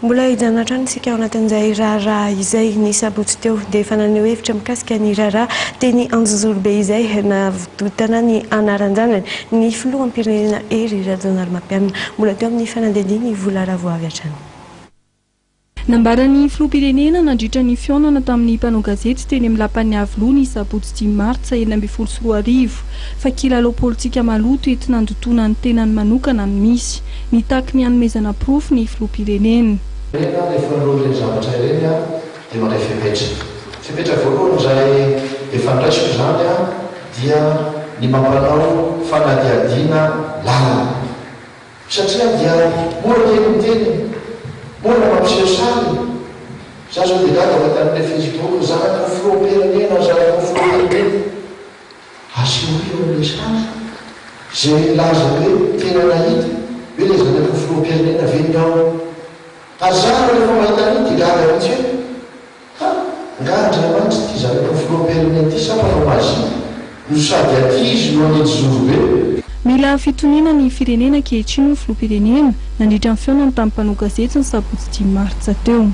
Mbola hijanona hatrany isika ao anatin'izay raharaha izay. Ny sabotsy teo dia efa naneho hevitra mikasika ny raharaha teny Anjozorobe izay nahavotana ny anaran-janany ny filoham-pirenena Hery Rajaonarimampianina. Mbola teo amin'ny fanadihadiana i Vola Ravoavy hatrany. Nambaran'ny filoham-pirenena nandritra ny fihaonana tamin'ny mpanao gazety teny amin'ny lapan'ny Iavoloha ny sabotsy dimy martsa 2016 fa kilalao politika maloto entina handotoana ny tenany manokana no misy. Nitaky ny hanomezana porofo ny filoham-pirenena. Firenena rehefa noho ireny zavatra ireny dia mandray fepetra. Fepetra voalohany izay efa ndraisiko izany dia ny mampanao fanadihadiana lalina. Satria dia mora kely miteny, mora mampiseho sary. Za zao dia gaga mahita an'ilay Facebook, zanaky ny filoham-pirenena, zanaky ny filoham-pirenena. Asehoy eo amin'ilay sary izay milaza hoe tena nahita hoe ilay zanaky ny filoham-pirenena ve ny ao. Ary za rehefa mahita an'iny dia gaga mihitsy hoe. Ha! Nga Andriamanitra ity zanaky ny filoham-pirenena ity sa mpanao magie no sady ankizy no anijozoro be? Mila fitoniana ny firenena ankehitriny hoy ny filoham-pirenena nandritra ny fihaonany tamin'ny mpanao gazety ny sabotsy dimy martsa teo.